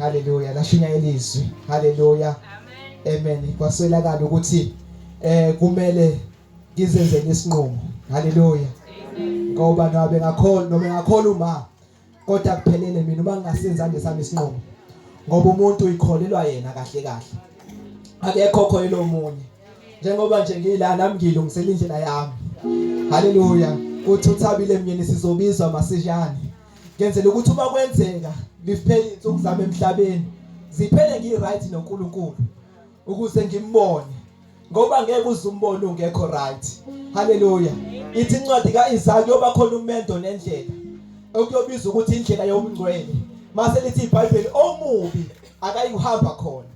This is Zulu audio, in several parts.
Haleluya. Lashunyayela izwi. Haleluya. Amen. Kwaswelakala ukuthi kumele ngizenzele isinqumo. Haleluya. Ngoba noma bengakholwa noma engakholwa uma kodwa kuphelele mina uma ngingasenzanga esami isinqumo. Ngoba umuntu uyikholelwa yena kahle kahle. Akekho okholelwa omunye. Njengoba nje ngila nami ngilungisela indlela yami. Haleluya. Uthi uthabile myeni sizobizwa masishane. Ngenzela ukuthi uma kwenzeka ngiphele insuku zami emhlabeni ziphele ngi-right noNkulunkulu ukuze ngimbone ngoba ngeke uze umbone ungekho right. Haleluya. Ithi incwadi kaIsaya kuyoba khona umendo nendlela okuyobiza ukuthi indlela yobungcwele. Mase lithi iBhayibheli omubi akayikuhamba khona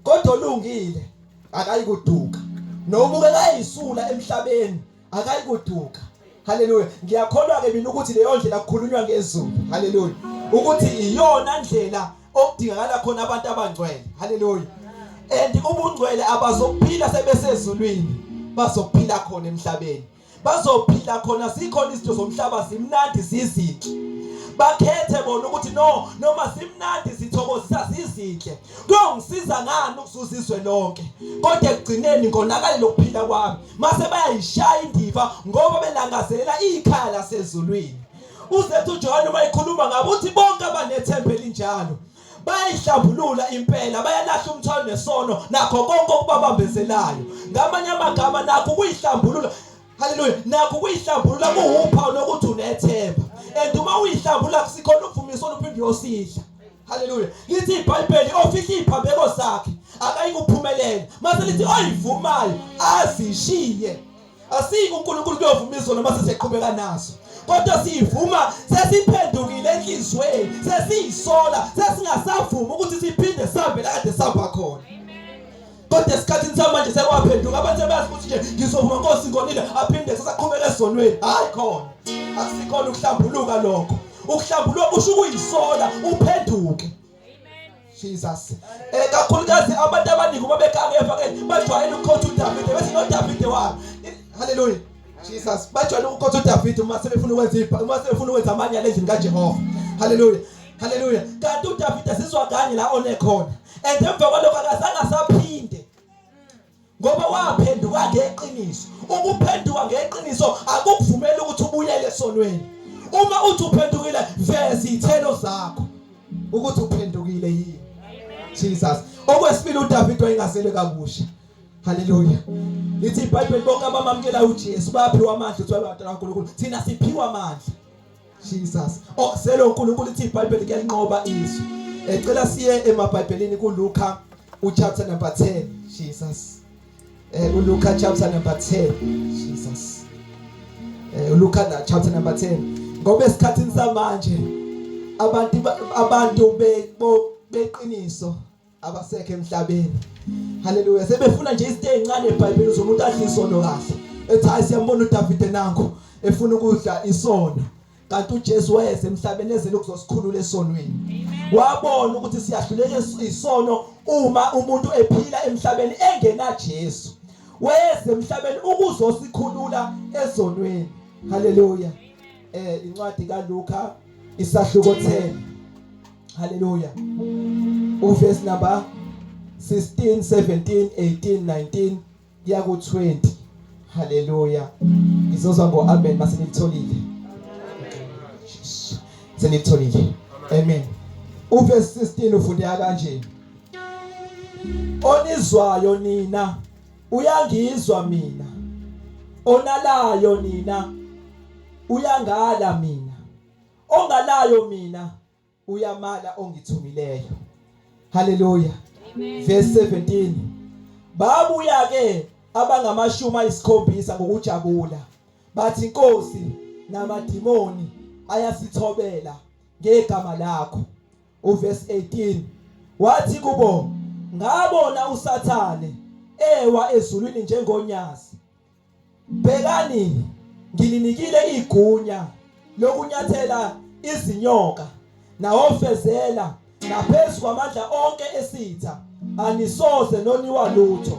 kodwa olungile akayikuduka. Noma ukekayisula emhlabeni akayikuduka. Haleluya. Ngiyakholwa ke mina ukuthi leyo ndlela kukhulunywa ngezulu. Haleluya. Ukuthi iyona ndlela okudingakala khona abantu abangcwele. Haleluya. And ubungcwele abazokuphila sebesezulwini, bazokuphila khona emhlabeni. Bazophila khona zikhona izinto zomhlaba zimnandi zizinhle. Bakhethe bona ukuthi no noma zimnandi zithokozisa zizinhle. Kuyongisiza ngani ukuzuza izwe lonke? Kodwa ekugcineni ngonakale lokuphila kwami. Mase bayayishaya indiva ngoba belangazelela ikhaya lasezulwini. Uzethu uJohane uma ekhuluma ngabo uthi bonke abanethemba elinjalo bayayihlambulula impela, bayalahla umthwalo nesono nakho konke okubabambezelayo. Ngamanye amagama nakho ukuyihlambulula. Haleluya. Nakho ukuyihlambulula kuwuphawu lokuthi unethemba. And uma uyihlambulula kusikhona ukuvuma isono uphinde uyosidla. Haleluya. Lithi iBhayibheli ofihla iziphambeko zakhe akayikuphumelela. Mase lithi oyivumayo azishiye. Asiki uNkulunkulu kuyovuma izono mase seqhubeka nazo. Kodwa siyivuma sesiphendukile enhlizweni, sesiyisola, sesingasavumi ukuthi siphinde sihambe la kade sihamba khona. Kodwa esikhathini samanje sekwaphenduka abantu sebayazi ukuthi nje ngizovuma Nkosi ngonile aphinde sesaqhubeka esonweni. Hayi khona. Akusikhona ukuhlambuluka lokho. Ukuhlambuluka kusho ukuyisola uphenduke. Jesus. Kakhulukazi abantu abaningi uma begange evangeli bajwayele ukukhotha uDavide bese noDavide wabo. Hallelujah. Jesus. Bajwayele ukukhotha uDavide uma sebefuna ukwenza ipha, uma sebefuna ukwenza amanyala endlini kaJehova. Hallelujah. Hallelujah. Kanti uDavide sizwa kanye la one khona. And emva kwalokho akazange asaphinde. Ngoba waphenduka ngeqiniso. Ukuphenduka ngeqiniso akukuvumeli ukuthi ubuyele esonweni. Uma uthi uphendukile veza izithelo zakho ukuthi uphendukile yini. Jesus. Okwesibili uDavid wayengazelwe kabusha. Haleluya. Lithi iBhayibheli bonke abamamukela uJesu baphiwa amandla ukuthi babe abantwana kaNkulunkulu. Thina siphiwa amandla. Jesus. Okusele uNkulunkulu ithi iBhayibheli kuyalinqoba izwi. Ecela siye emaBhayibhelini kuLuka uchapter number 10. Jesus. uLuka chapter number 10. Jesus. uLuka chapter number 10. Ngoba esikhathini samanje abantu beqiniso abasekho emhlabeni. Haleluya. Sebefuna nje izinto ezincane eBhayibhelini uze umuntu adle isono kahle. Ethi hayi siyambona uDavide nangu efuna ukudla isono. Kanti uJesu wayeze emhlabeni ezele ukuzosikhulula esonweni. Wabona ukuthi siyahluleka isono uma umuntu ephila emhlabeni engena Jesu. Wayeze emhlabeni ukuzosikhulula ezonweni. Haleluya. Incwadi kaLuka isahluko 10. Haleluya. Uverse number 16, 17, 18, 19 kuya ku 20. Haleluya. Ngizozwa ngo amen mase nilitholile. Senilitholile. Amen. Uverse 16 ufundeka kanje. Onizwayo nina uyangizwa mina. Onalayo nina uyangala mina. Ongalayo mina uyamala ongithumileyo. Haleluya. Verse 17. Babuya ke abangamashumi ayisikhombisa ngokujabula bathi inkosi namadimoni ayasithobela ngegama lakho. Uverse 18 wathi kubo ngabona uSathane ewa ezulwini njengonyazi. Bhekani, ngininikile igunya lokunyathela izinyoka nawofezela naphezu kwamandla onke esitha, anisoze noniwa lutho.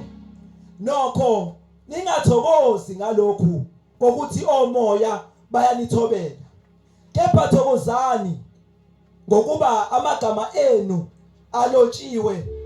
Nokho ningathokozi ngalokhu kokuthi omoya bayanithobela, kepha thokozani ngokuba amagama enu Alotshiwe.